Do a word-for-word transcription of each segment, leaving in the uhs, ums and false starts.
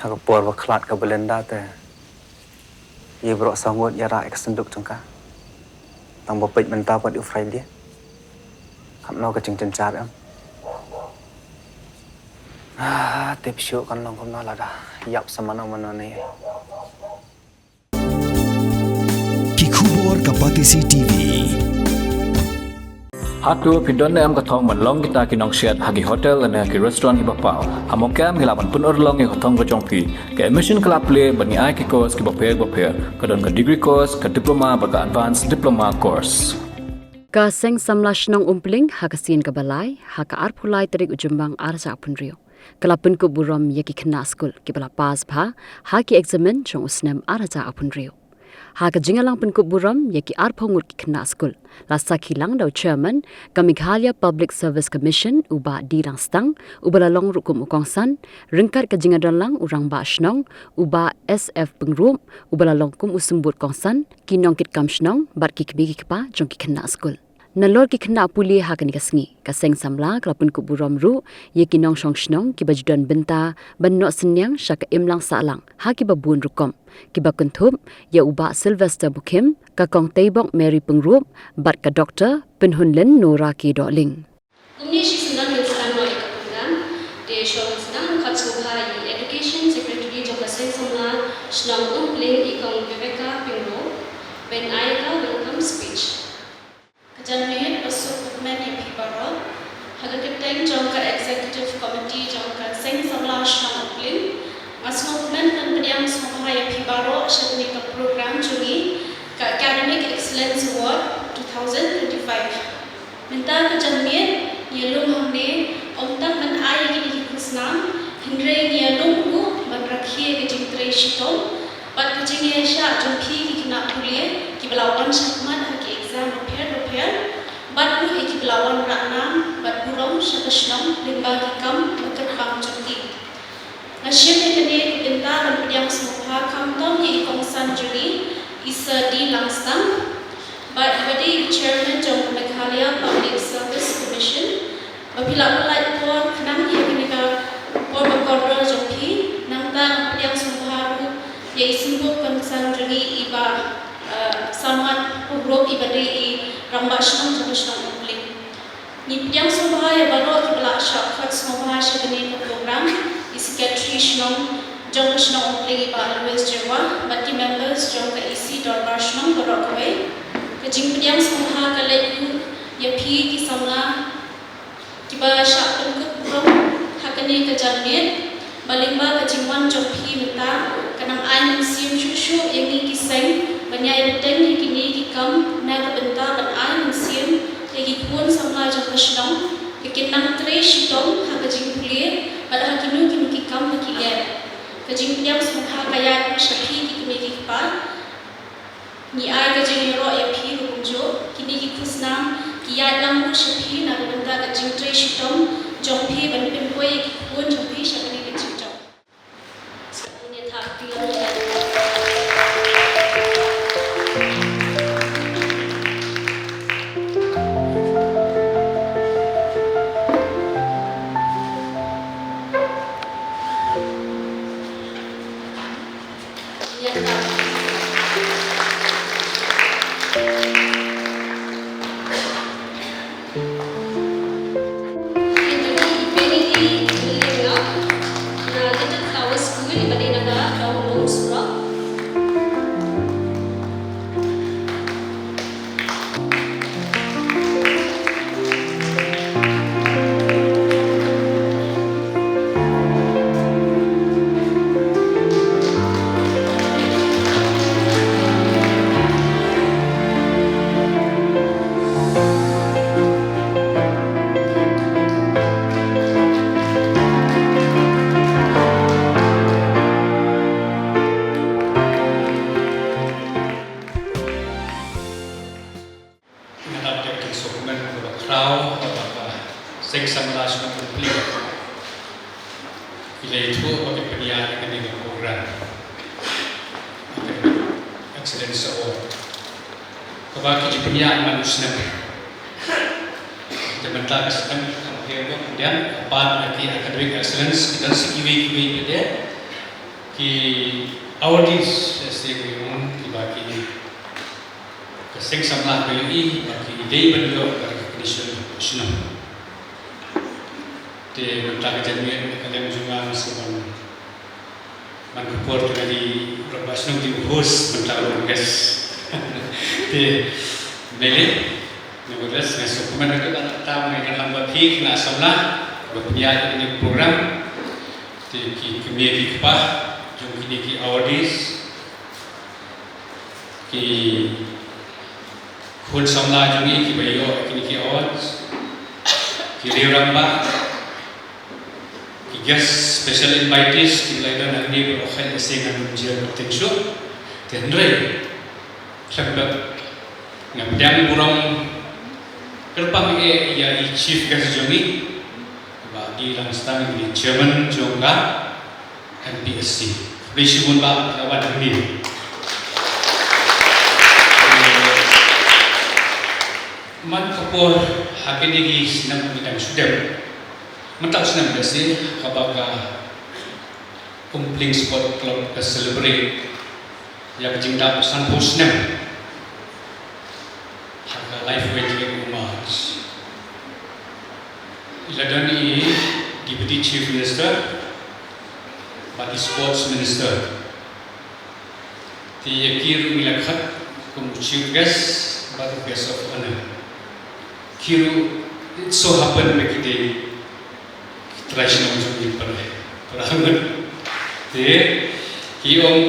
Ha ka por ba khlad ka Belinda te, ïa baroh saw ngut ïa rah ïa ka synduk jong ka. Tang ba peit mynta pat u Friday. Katno ka jingjynjar em. Ah, tip shuh kan long kumno lada ïap sa mano mano ne. Ki khubor ka Batesi T V. Hato phi don ne em ka thong ban long kita ki nongshet ha ki hotel ne ki restaurant kiba paw? Ha Mawkyrwat ngi lah ban pynurlong ïa ka thong ka jong phi. Ka admission ka la plie bad ngi ai ki course kiba pher ba pher. Ka don ka degree course, ka diploma bad ka advanced diploma course. Ka Seng Samla Shnong Umpling ha ka sien kaba lai, ha ka arphew lai tarik u Jymmang arhajar arphew hynriew, ka la pynkup burom ïa ki khynnah skul kiba la pass bha ha ki eksamin jong u snem arhajar arphew hynriew. Ha ka jingïalang pynkup burom ïa ki arphew ngut ki khynnah skul, la sakhi lang da u Chairman ka Meghalaya Public Service Commission u Bah D Langstang, uba la long ruh kum u kongsan, ryngkat ka jingïadon lang u Rangbah Shnong u Bah S F Pyngrope, uba la long kum u symbud kongsan, ki nongkitkam shnong bad ki kmie ki kpa jong ki khynnah skul. Nalor ki khynnah pule ha kane ka sngi, ka Seng Samla ka la pynkup burom ruh ïa ki nongshong shnong kiba ju don bynta ban noh synñiang sha ka imlang sahlang ha kiba bun rukom, kiba kynthup ïa u Bah Sylvester Bukim, ka Kong Teibok Mary Pyngrope bad ka Doktor Pynhunlin Nora K Dohling. Kumne shi sdang ngin sdang noh ïa ka program. Te shuwa ngin sdang, ruh khot sngewbha ïa i Education Secretary jong ka Seng Samla Shnong Umpling, i Kong Rebecca Pyngrope, ban ai ka welcome speech. Ka janmiet, ba suk bakmen ïa phi baroh. Ha ka kyrteng jong ka Executive Committee jong ka Seng Samla Shnong Umpling, nga sngewkmen ban pdiang sngewbha ïa phi baroh sha kane ka program jong ngi, ka Academic Excellence Award two thousand twenty-five. Mynta ka janmiet ngi ïalum hangne, ym tang ban ai ïa kine ki khusnam, hynrei ngi ïalum ruh ban rakhe ïa ka jingtrei shitom bad ka jingïaishah jong phi ki khynnah pule kiba la wan shakhmat ha ki exam bapher bapher, bad ruh ïa kiba la wan rah nam bad burom sha ka shnong lyngba ki kam ba kyrpang jong ki. Nga shim ïa kane ka bynta ban pdiang sngewbha khamtam ïa i kongsan jong ngi, i Sir D Langstang, bad iba dei i Chairman jong ka Meghalaya Public Service Commission, ba phi la pynlait por khnang ïa kane ka por ba kordor jong phi. Nangta nga pdiang sngewbha ruh ïa i symbud kongsan jong ngi, i Bah, eh, Samad Pyngrope, iba dei i Rangbah Shnong jong ka shnong Umpling. Ngi pdiang sngewbha ïa baroh kiba la shah khot sngewbha sha kane ka program, i Secretary Shnong jong ka shnong Umpling, i Bah Louis Jyrwa, bad ki members jong ka E C Dorbar Shnong baroh kawei. Ka jingpdiang sngewbha ka leit ruh ïa phi ki samla kiba shah pynkup burom ha kane ka janmiet. Ba lyngba ka jingwan jong phi mynta, ka nang ai mynsiem shuh shuh ïa ngi ki seng ban ïai bteng ïa kine ki kam na ka bynta ban ai mynsiem ïa ki khun samla jong ka shnong, ba kin nang trei shitom ha ka jingpule bad ha kino kino ki kam ba ki leh. Ka jingpdiang sngewbha ka ïaid ruh sha phi ki kmie ki kpa. Ngi ai ka jingïaroh ïa phi ruh kumjuh, kine ki khusnam ki ïaid lang ruh sha phi na ka bynta ka jingtrei shitom jong phi ban pynpoi ïa ki khun jong phi sha kane ka jingjop. Nga dap dei ka jingsngewkmen kaba khraw kaba ka Seng Samla Shnong Umpling ki la ïathuh ba kin pynïaid ïa kane ka program Academic Excellence Award, kaba ki ju pynïaid man u snem. Te mynta ka snem kam pher ba pyndiang, ban ha ki Academic Excellence ki don sa kiwei kiwei pat de. Ki awardees, lehse ki ong kiba ki, ka seng samla ka ïohi ba ki dei ban ïoh ka recognition shnong. Te mynta ka janmiet ka liang jong nga sa ban, ban ka por te ka dei rangbah shnong dei u host, mynta u guest. Te mynta lei, nevertheless, nga sngewkmen ruh ba nga tam ngi kan lang bad phi ki nongsamla ba pynïaid ïa kane ka program. Te ki kmie ki kpa jong kine ki awardees, ki khun samla jong ngi kiba ïoh kine ki awards, ki riew rangbah, ki guest special invitees kiba la don hangne, baroh khaïi lehse ngan ym jia kyrteng shuh. Te hynrei khlem da nga pdiang burom kyrpang eh ïa i chief guest jong ngi, Bah D Langstang, i chairman jong ka N P S C. Khublei shibun bah, ka wan hangne. Man ka por ha kine ki snem ki dang shu dep, mynta u snem lehse, kaba ka Umpling Sport Club ka celebrate ïa ka jingdap sanphew snem ha ka Lifeway Drinking March. I la don i Deputy Chief Minister bad i Sports Minister. Te ïa ki ruh ngi la khot kum u chief guest bad u guest of honor. Ki ruh it so happen ba ki dei ki trai shnong jong ngi para, para ngut. Te ki ong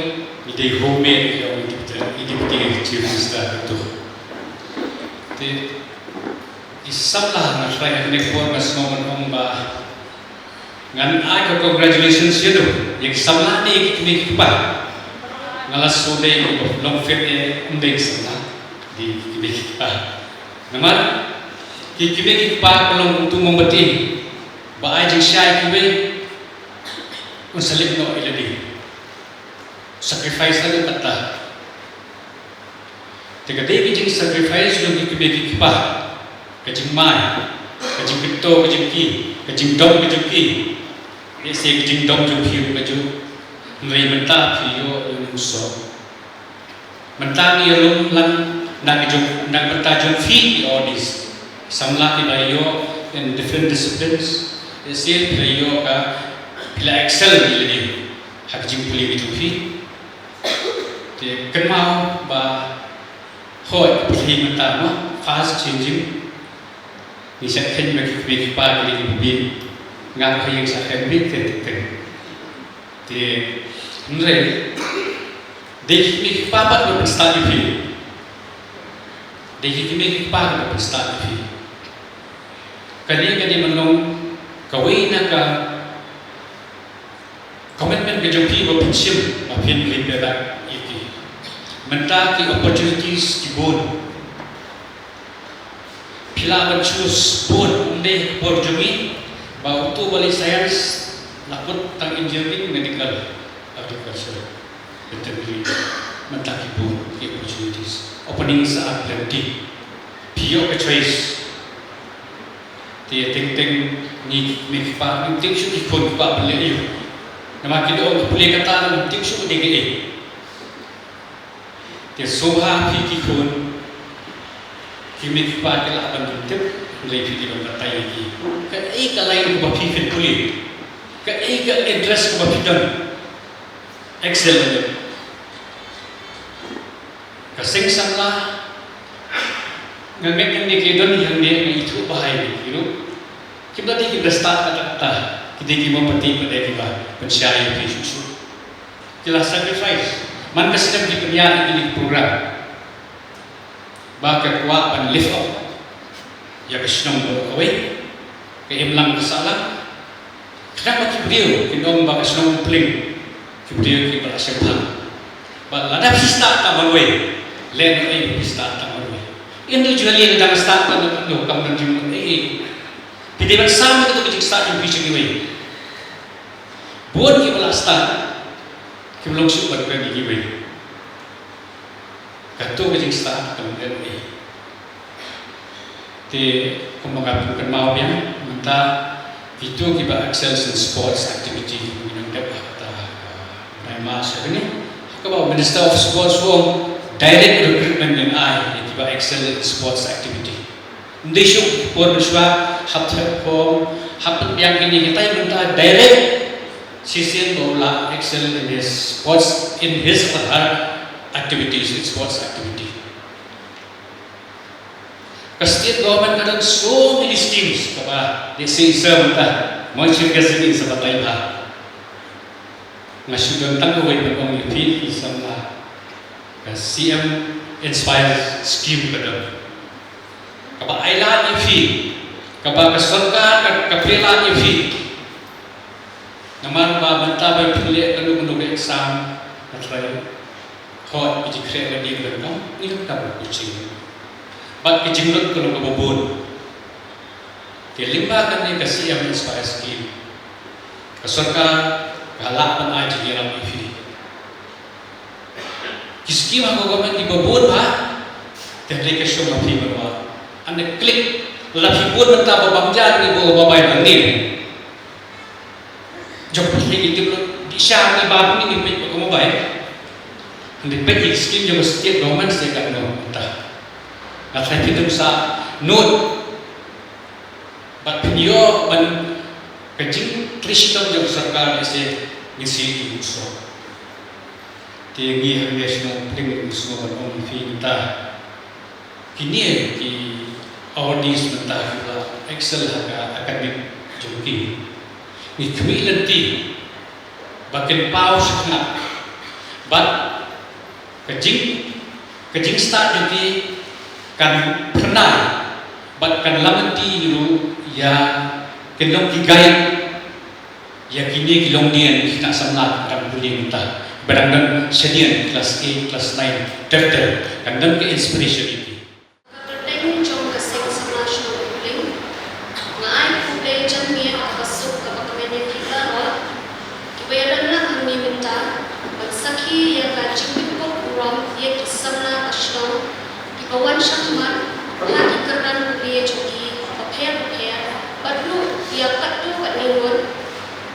ngi dei homemade, ki ong ngi dei, ngi dei chief minister katto. Te ki samla, nga trai ha kane ka por nga sngew ban ong ba ngan ai ka congratulations ïa u, ïa ki samla ne ki kmie ki kpa. Nga la shu dei ba long fit, eh, ym dei ki samla, dei ki kmie ki kpa. Namar ki kmie ki kpa ka long kumtu mombati, ba ai jingshai kiwei, un sa lip noh ïa lade. Sacrifice ïa lade katta. Te ka dei ka jingsacrifice jong ki kmie ki kpa, ka jingmai, ka jingkynto ka jong ki, ka jingdom ka jong ki. Lehse ka jingdom jong phi ruh kajuh, hynrei mynta phi ïoh ïa u soh. Mynta ngi ïalum lang na ka jong, na ka bynta jong phi ki awardees, samla kiba ïoh in different disciplines. Lehse phi la ïoh ka, phi la excel ïa lade ha ka jingpule ka jong phi. Te kynmaw ba hooid, ka pyrthei mynta mo fast changing. Ngi sa kheiñ ba ki kmie ki kpa ki dei kiba bit, nga ruh ha ïing sa kheiñ bit teng teng. Te hynrei dei ki kmie ki kpa pat kiba pynstad ïa phi. Dei ki kmie ki kpa kiba pynstad ïa phi. Kane ka dei ban long kawei na ka commitment ka jong phi ba phin shim, ba phin repay back ïa ki. Mynta ki opportunities ki bun. Phi lah ban choose bun, ym dei por jong ngi ba uto uba leh science la kut tang engineering, medical, agriculture, veterinary. Mynta ki bun ki opportunities. Openings are plenty. Phi ïoh ka choice. Te teng teng ngi, ngi kpa, ngim tip shuh ki khun ki kpa ban leh aïu. Namar ki da ong ka pule kata, ngim tip shuh dei kaei. Te sngewbha phi ki khun, ki kmie ki kpa ki lah ban tip, hynrei phi dei ban batai ïa ki kaei ka line kaba phi phin pule, kaei ka interest kaba phi don. Excel. Ka seng samla, nga ngeit hangne ki don hangne, nga ithuh bha ïa ki ruh. Kim dei kiba stad katta katta, ki dei ki mombati pat kiba pynshai ïa phi shuh shuh. Ki la sacrifice. Man ka snem ki pynïaid ïa kine ki program ba ka kwah ban lift up ïa ka shnong baroh kawei, ka imlang ka sahlang. Khnang ba ki briew kin ong ba ka shnong Umpling, ki briew kiba la shemphang. Bad lada phi stad tang marwei, lehnohei ba phi stad tang marwei. Individually lada nga stad tang marwei kam don jingmut ei ei. Phi dei ban sam ïa kato ka jingstad jong phi sha kiwei. Bun kiba la stad, kiba long shuh ban kren ïa kiwei. Kato ka jingstad kam don ei. Te kumba nga pynkynmaw biang mynta, kito kiba excel in sports activity kiba ngi nang dep ha kata, uh, Kaba Minister of Sports u ong direct recruitment ngin ai ïa kiba excel in sports activity. Ym dei shuh por mynshuwa hap thep form, hap pynbiang kine kita, mynta direct shisien ba u la excel in his sports, in his or her activities, in sports activity. Ka state government ka don so many schemes kaba, let's say, sa mynta, mo shu ka sini sa batai ba. Nga shu don tang kawei ban ong ïa phi, ki samla. Ka C M Inspire scheme ka don. Kaba ai lad ïa phi, kaba ka sorkar ka, ka pynlad ïa phi. Namar ba mynta ba phi leh kano kano ka exam, nga tharai hooid ki jingkhreh lade ka donkam, ngi donkam ka coaching. Bad ka jinglut ka long kaba bun. Te lyngba kane ka C M Inspire scheme, ka sorkar ka lah ban ai jingïarap ïa phi. Ki skim ha ka government kiba bun bha, te hynrei ka shong ha phi ban wad. Ynda click, lada phi bun mynta ba bam jar, ngi bun ba bai ba ngim. Jong phi ngi tip lut, di sha ngi ba ngi ngi peit ba ka mobile. Hynrei peit ïa ki skim jong ka state government se katno mynta. Nga tharai phi dum sa note. Bad phin ïoh ban ka jingtrei shitom jong ka sorkar, lehse ngin sa ïoh ïa u suk. Te ngi hangne shnong Pdeng ngi sngewbha ban ong ïa phi mynta. Kine ki awardees mynta ki la excel ha ka academic jong ki. Ngi khmih lynti ba kin paw shakhmat. Bad ka jing, ka jingstad jong ki kan phyrnai bad kan lam lynti ruh ïa, kin long ki guide ïa kine ki longdien, ki khynnah samla kiba dang pule mynta, ba dang don shadien class eight, class nine ter ter, kan don ka inspiration ïa ki. Ka kyrteng jong ka Seng Samla Shnong Pdeng. Nga ai khublei janmiet kaba suk kaba kmen ïa phi baroh kiba ïalam lang hangne mynta ban sakhi ïa ka jingpynkup burom ïa ki samla ka shnong kiba wan shakhmat ha ki kyrdan pule jong ki bapher bapher, bad ruh ïa katto katne ngut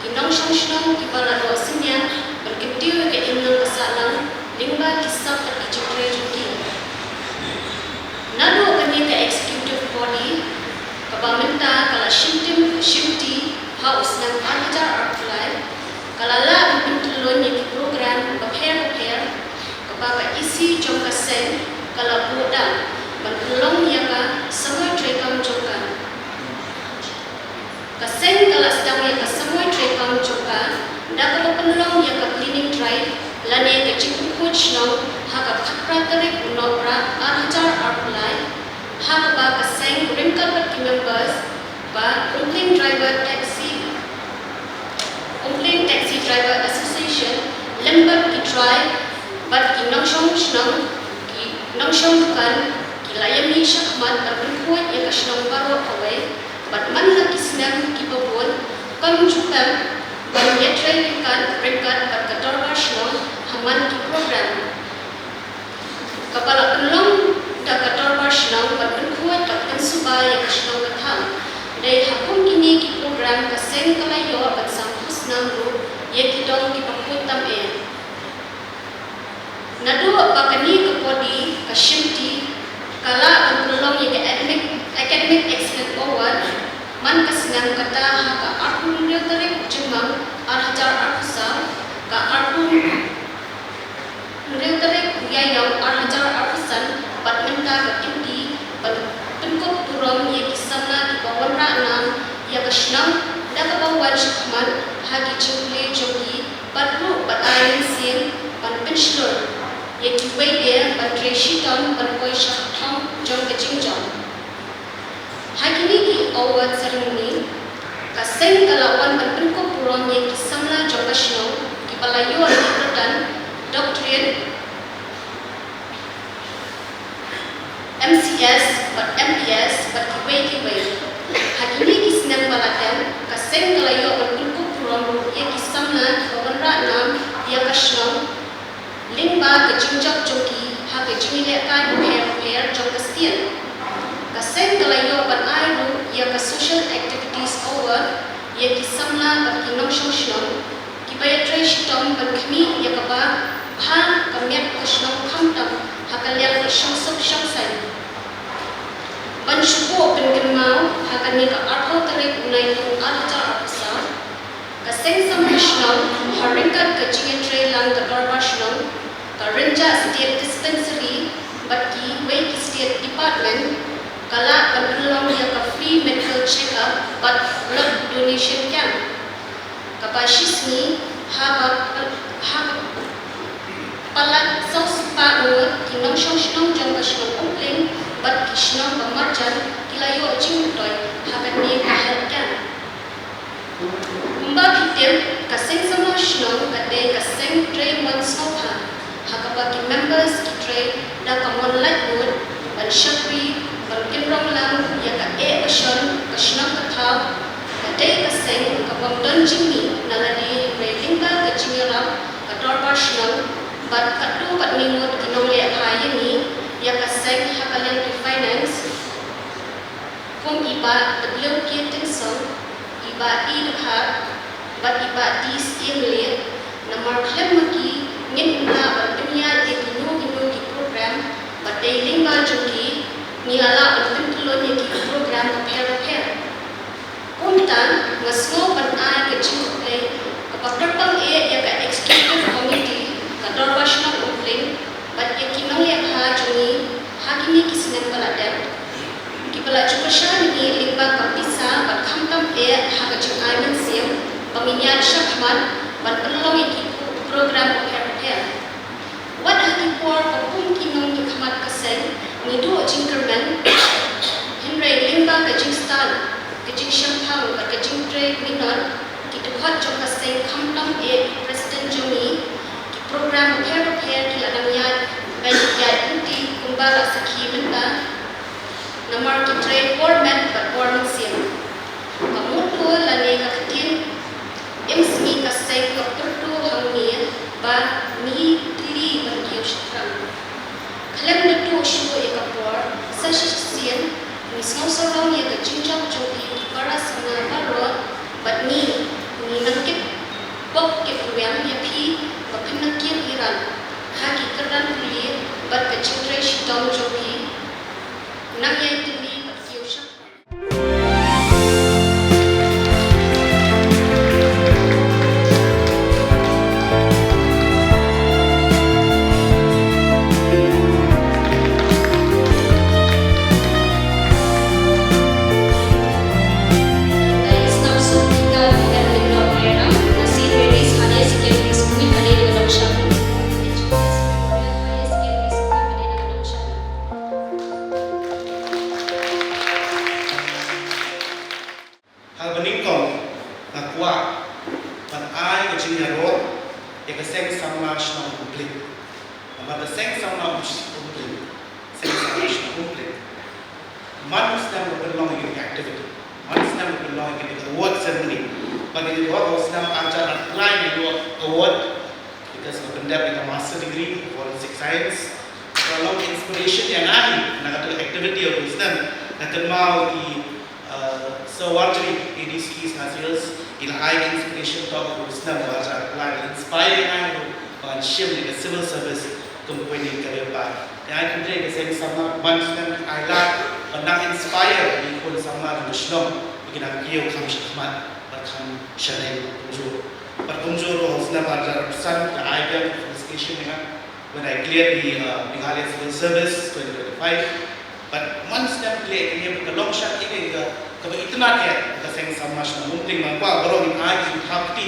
ki nongshong shnong kiba la doh synñiang ban kyntiew ïa ka imlang ka sahlang lyngba ki sap bad ki jingtrei jong ki. Naduh kane ka executive body kaba mynta ka la shim tim shim ti ha u snem ar hajar arphew lai, ka la lah ban pyntyllun ïa ki program bapher bapher kaba ka E C jong ka seng ka la buh dang ban pynlong ïa ka samoi treikam jong ka. Ka seng ka la sdang ïa ka samoi treikam jong ka da kaba pynlong ïa ka cleaning drive lane ka jingpynkhuid shnong ha ka khatphra tarik u Nohprah ar hajar arphew lai, ha kaba ka seng ryngkat bad ki members ba Umpling Driver Taxi, Umpling Taxi Driver Association, lem bad ki trai bad ki nongshong shnong, ki nongshong dukan, ki la ïa mih shakhmat ban pynkhuid ïa ka shnong baroh kawei. Bad man la ki snem kiba bun kam ju pep ban ïatrei ryngkat ryngkat bad ka dorbar shnong ha man ki program kaba la pynlong da ka dorbar shnong ban pynkhuid bad pynsuba ïa ka shnong ka tham. Dei ha kum kine ki program ka seng ka la ïoh ban sam khusnam ruh ïa ki dong kiba khuid tam eh. Naduh ba kane ka body ka shim ti, ka lah ban pynlong ïa ka Academic, Academic Excellence Award man ka snem kata ha ka arphew hynriew tarik u Jymmang ar hajar arphew saw, ka arphew hynriew tarik u Ïaïong ar hajar arphew san, bad mynta ka kynti ban pynkup burom ïa ki samla kiba wanrah nam ïa ka shnong da kaba wan shakhmat ha ki jingpule jong ki, bad ruh ban ai mynsiem ban pynshlur ïa kiwei de ban trei shitom ban poi sha ka thong jong ka jingjop. Ha kine ki award ceremony, ka seng ka la wan ban pynkup burom ïa ki samla jong ka shnong kiba la ïoh ïa ki kyrdan doctorate, M C S bad M P S bad kiwei kiwei. Ha kine ki snem ba la dep, ka seng ka la ïoh ban pynkup burom ruh ïa ki samla kiba wanrah nam ïa ka shnong lyngba ka jingjop jong ki ha ka jingïalehkai bapher bapher jong ka ktien. Ka seng ka la ïoh ban ai ruh ïa ka Social Activities Award ïa ki samla bad ki nongshong shnong kiba ïatrei shitom ban khmih ïa kaba bha miat ka shnong khamtam ha ka liang ka shongsuk shongsaiñ. Ban shu buh pynkynmaw, ha kane ka arphew tarik u Naitung arhajar arphew saw, ka Seng Samla Shnong ha ryngkat ka jingïatreilang ka Dorbar Shnong, ka Rynjah State Dispensary bad kiwei ki state department, ka lah ban pynlong ïa ka free medical check-up bad blood donation camp kaba shisngi, haba, haba palat saw spah ngut ki nongshong shnong jong ka shnong Umpling bad ki shnong ba marjan ki la ïoh jingmyntoi ha kane ka health camp. Kumba phi tip, ka Seng Samla Shnong ka dei ka seng trei mon sngewbha, ha kaba ki members ki trei da ka mon laitluid ban shakri, ban kynrong lang ïa ka eh ka shon, ka shnong ka thaw. Ka dei ka seng kabym don jingmih na lade, hynrei lyngba ka jingïarap ka Dorbar Shnong bad katto katne ngut ki nongleh bha ïa ngi, ïa ka seng ha ka liang ki finance, kum i Bah W K Tynsong, i Bah E Dkhar bad i Bah D S A Mlih. Namar khlem ma ki ngin ym lah ban pynïaid ïa kino kino ki program, bad dei lyngba jong ki ngi la lah ban pyntyllun ïa ki program bapher bapher. Kumta nga sngew ban ai ka jingkhublei kaba kyrpang eh ïa ka Executive Committee ka Dorbar Shnong Umpling bad ïa ki nongleh bha jong ngi ha kine ki snem ba la dep, kiba la ju kyrshan ïa ngi lyngba ka pisa bad khamtam eh ha ka jingai mynsiem ba ngin ïaid shakhmat ban pynlong ïa ki program bapher bapher. Wat ha ki por ba kum ki nongïakhmat ka seng ngi duh jingkyrmen, hynrei lyngba ka jingstad, ka jingshemphang bad ka jingtrei minot, ki dkhot jong ka seng khamtam eh ki president jong ngi, ki program bapher bapher ki la nang ïaid, ban ïaid lynti kumba la sakhi mynta. Namar ki trei por met bad por mynsiem. Ka mutdur lane ka ktien im sngi ka seng ka pyrto hangne ba ngi tylli ban kiew shaphrang. Khlem da tuh shuh ïa ka por, sa shisien ngi sngew sarong ïa ka jingjop jong phi ki para samla baroh, bad ngi, ngi nang kit pok kit rwiang ïa phi ba phin nang kiew ïa ran ha ki kyrdan pule bad ka jingtrei shitom jong phi. Nang ïai tylli bad kiew shaphrang. Ha kaba nyngkong, nga kwah ban ai ka jingïaroh ïa ka Seng Samla Shnong Umpling. Namar ka Seng Samla Umpling, Seng Samla Shnong Umpling, man u sdang ban pynlong ïa kine ki activity, man u sdang ban pynlong ïa kine ki award ceremony. Bad ïa kane ka award, u sdang ban jan apply ïa ka award, because nga pyndep ïa ka master degree in forensic science. Ka long inspiration ïa nga hi na kata ka activity u sdang. Nga kynmaw i, uh, Sir Warjri, A D C East Khasi Hills, i la ai inspiration to u sdang, u la apply, inspire ïa nga ban shim ïa ka civil service kum point in career path. Ïa nga kynrei ka Seng Samla man sdang, i la ban nang inspire ïa ki khun samla jong ka shnong ba kin nang kiew kham shakhmat bad kham shadien kumjuh. Bad kumjuh ruh ha u snem ar hajar arphew san ka I B M felicitation ïa nga when I cleared the, uh, Meghalaya Civil Service twenty twenty-five. Bad man sdang kane ka long shisha ïa ka kaba itynnad ïa ka Seng Samla Shnong Umpling. Nga kwah baroh ngin ai ka jingthap kti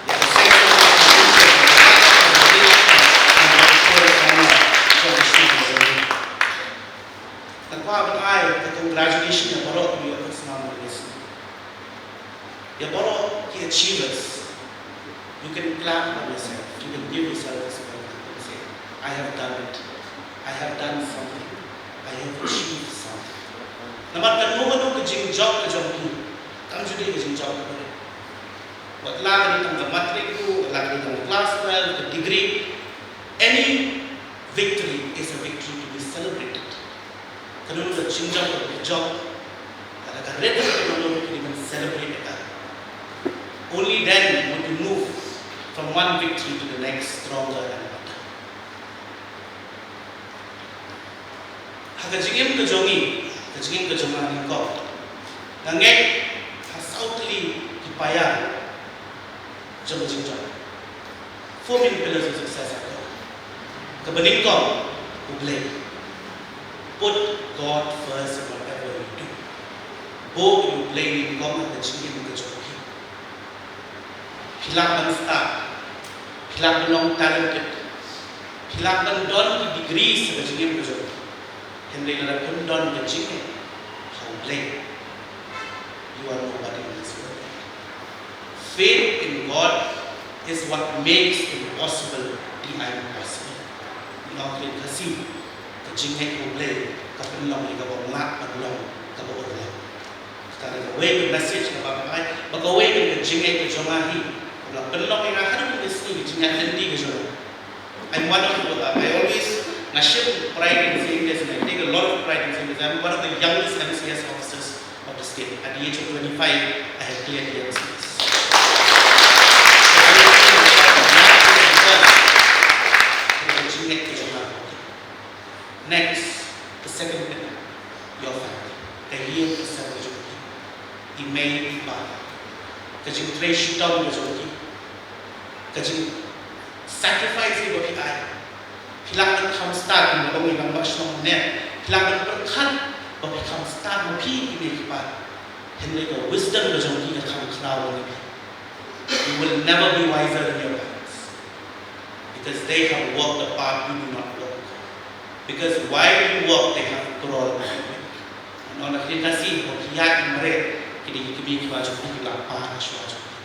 ïa ka Seng Samla Shnong Umpling. Nga kwah ban ai ka congratulation ïa baroh kiba ïoh ka snem. Ïa baroh ki achievers, you can clap for yourself, you can give yourself this kind of thing, say, "I have done it, I have done something, I have achieved something." Namar kano kano ka jingjop ka jong phi kam ju dei ka jingjop kaba rit. Wat la ka dei tang ka matric ruh, wat la ka dei tang ka class twelve, ka degree, any victory is a victory to be celebrated. Kano ka jingjop ka jop, ka la ka rit, kano ka dei ban celebrate ka. Only then would you move from one victory to the next stronger and better. Ka jingim ka jong ngi, ka jingim ka jong nga nyngkong, nga ngeit ha saw tylli ki paia jong ka jingjop. Four main pillars of success ha ka. Kaba nyngkong, U Blei. Put God first in whatever you do. Buh ïa U Blei nyngkong ha ka jingim ka jong phi. Phi lah ban stad, phi lah ban long talented, phi lah ban don ki degree ha ka jingim ka jong phi, hynrei lada phim don ka jingngeit ha U Blei, you are nobody in this world. Faith in God is what makes impossible the impossible. Nongkren Khasi, ka jingngeit ha U Blei ka pynlong ïa kaba ym lah ban long kaba urlong. Kata ka dei kawei ka message kaba nga ai, ba kawei ka jingngeit ka jong nga hi, kaba la pynlong ïa nga haduh ka sngi ka jingngeit lynti ka jong nga. I'm one of, uh, I always, nga shim pride in saying this, and I take a lot of pride in saying this. I'm one of the youngest M C S officers of the state. At the age of twenty-five, I have cleared the M C S. Next, the second pillar, your family. Ka ïing ka sem ka jong phi. I mei i pa. Ka jingtrei shitom ka jong phi. Ka jing sacrifice ba phi ai. Phi lah ban kham stad, phi lah ban ong ïa nang ba shnong ne. Phi lah ban pyrkhat ba phi kham stad ma phi ki mei ki pa. Hynrei ka wisdom ka jong phi ka kham khraw ne phi. You will never be wiser than your parents. Because they have walked the path you do not walk. Because while you walk, they have crawled before you. Nongkren Khasi, ba phi ïaid mareh, ki dei ki mei ki pa jong phi, ki la pan shuwa jong phi.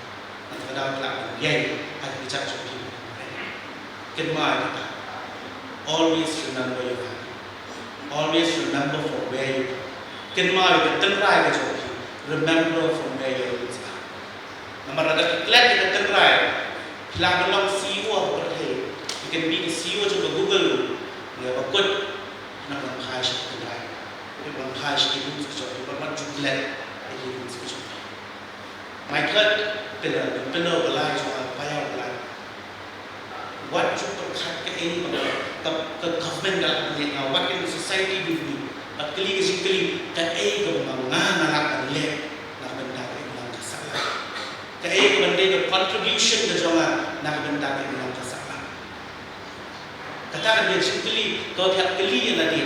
Nangta ka daw ki la ban ïaid ha ki kjat jong phi. Kynmaw ïa kata. Always remember your family. Always remember from where you come. Kynmaw ïa ka tynrai ka jong phi. Remember from where your roots are. Namar lada phi klet ïa ka tynrai, phi lah ban long C E O ha ka pyrthei. Phi kynmaw ka C E O jong ka Google, nga ba kut, phi nang ban phai sha ka tynrai. Phi nang ban phai sha ki roots ka jong phi, phi nang ban ju klet ïa ki roots ka jong phi. My third pillar, the pillar of the life, of our pile of life. Wat ju pyrkhat kaei ba ka, ka government ka la pynlong, what can the society do for me? Bad kylli ka jingkylli, kaei kaba nga, nga lah ban leh na ka bynta ka imlang ka sahlang. Kaei kaba dei ka contribution ka jong nga na ka bynta ka imlang ka sahlang. Kata ka dei ka jingkylli kaba phi hap kylli ïa lade.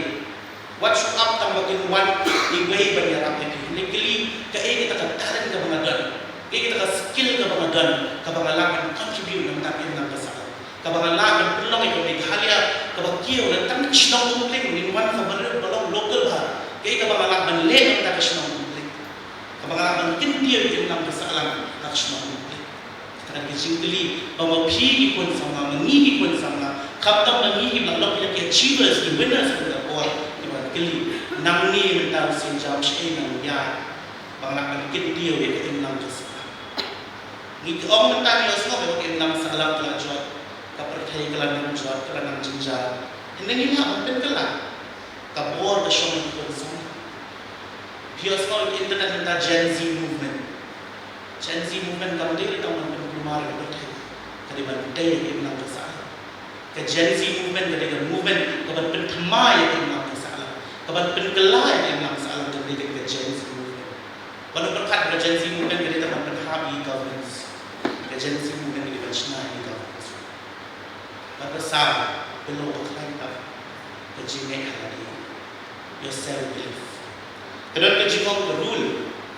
Wat shu ap tang ba kin wan iwei ban ïarap ïa phi. Hynrei kylli, kaei kata ka talent kaba nga don, kaei kata ka skill kaba nga don, kaba nga lah ban contribute na ka bynta ka imlang ka sahlang, kaba nga lah ban pynlong ïa ka Meghalaya kaba kiew, lane tang ka shnong Umkling, ngin wan ka barit ba long local bha. Kaei kaba nga lah ban leh na ka bynta ka shnong Umkling, kaba nga lah ban kyntiew ïa ka imlang ka sahlang ha ka shnong Umkling. Kata ka dei ka jingkylli ba ma phi ki khun samla, ma ngi ki khun samla, khamtam ma ngi kiba la long ki achievers, ki winners ha kane ka por, ki ban kylli, nangne mynta u Saint James, shaei ngan ïaid ba nga lah ban kyntiew ïa ka imlang ka sahlang. Ngi ong mynta ngi ïohsngew ba ka imlang sahlang ka la jot, ka pyrthei ka la nang jot, ka la nang jynjar. Hynrei ngi lah ban pynkylla. Ka bor ka shong ha ki khun samla. Phi ïohsngew ïa ka internet mynta, Gen Z movement. Gen Z movement kam dei tang ban pynkulmar ïa ka pyrthei. Ka dei ban tei ïa ka imlang ka sahlang. Ka Gen Z movement ka dei ka movement ka ban pynthymmai ïa ka imlang ka sahlang, ka ban pynkylla ïa ka imlang ka sahlang, ka dei ka Gen Z movement. Ban pyrkhat, ka Gen Z movement ka dei tang ban pynhap ïa ka governance. Ka Gen Z movement ka dei ban shna ïa ka governance. Bad ba saw, below a kind of ka jingngeit ha lade. Your self belief. Ka don ka jingong ka rule,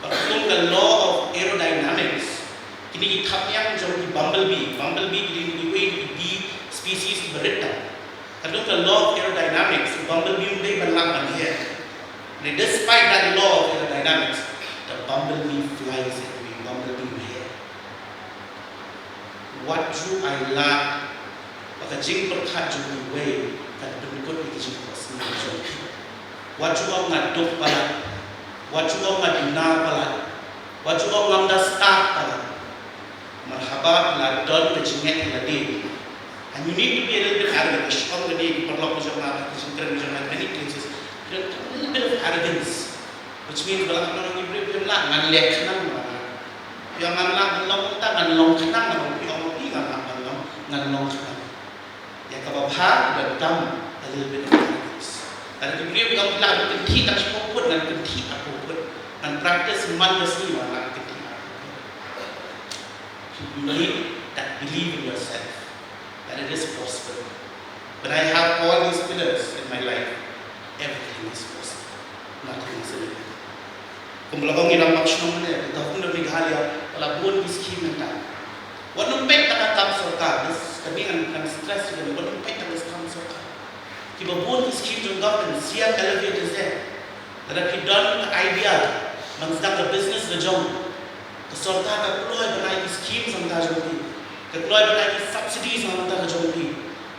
bad ka don ka law of aerodynamics. Kine ki thapniang jong ki bumblebee, bumblebee ki dei ki wei ki bee species kiba rit tam. Ka don ka law of aerodynamics, bumblebee um dei ban lah ban her. Despite that law of aerodynamics, the bumblebee flies anyway, bumblebee um her. Wat ju ai lad ba ka jingpyrkhat jong kiwei kan pynkut ïa ka jingpyrkhat jong phi. Wat ju ong nga duk palat. Wat ju ong nga duna palat. Wat ju ong ngam da stad palat. Namar haba la don ka jingngeit ha lade, and you need to be a little bit arrogant. Shu ong kane, ki paralok jong nga, ki jingkren jong nga, many places, a little bit of arrogance. Which means ba la ka nong ngi briew, phim lah, ngan leh khnang ma nga. Phi ong ngan lah ban long kumta, ngan long khnang ma nga. Phi ong ma phi ngan lah ban long, ngan long khnang. Ïa kaba bha, kaba tam, a little bit of arrogance. Lada ki briew ki ong phi lah ban kynthih tang shiphew phut, ngan kynthih arphew phut. Ngan practice man ka sngi, ngan lah kynthih arphew phut. You need that belief in yourself, that it is possible. When I have all these pillars in my life, everything is possible. Nothing is impossible. Kumba la ong i Rangbah Shnong mynne, ka Government of Meghalaya ka la bun ki scheme mynta. Wat nym peit tang ka kam sorkar, this, kane ngan, ngan stress ïa kane, wat nym peit tang ka kam sorkar. Kiba bun ki scheme jong government, C M Elevate is there. Lada phi don ka idea ban sdang ka business la jong, ka sorkar ka kloi ban ai ki schemes na ka bynta jong phi. Ka kloi ban ai ki subsidies na ka bynta jong phi.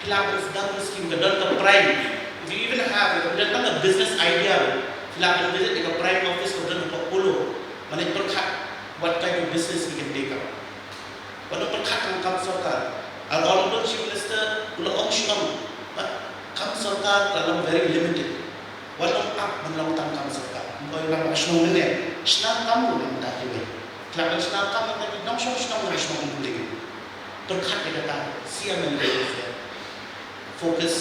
Phi lah ban sdang ki scheme, ka don ka Prime. If you even have, if you don't have a business idea, phi lah ban visit ïa ka Prime office ka don hapoh Polo. Ban leit pyrkhat what kind of business we can take up. Wat nym pyrkhat tang kam sorkar. Our Honorable Chief Minister u la ong shnong, but kam sorkar ka long very limited. Wat nym ap ban long tang kam sorkar. Ym ong i Rangbah Shnong mynne, shna kam ruh na ka bynta kiwei. Phi lah ban shna kam na ka bynta ki nongshong shnong, nongshong shnong. Pyrkhat ïa kata, C M Elevate is there. Focus,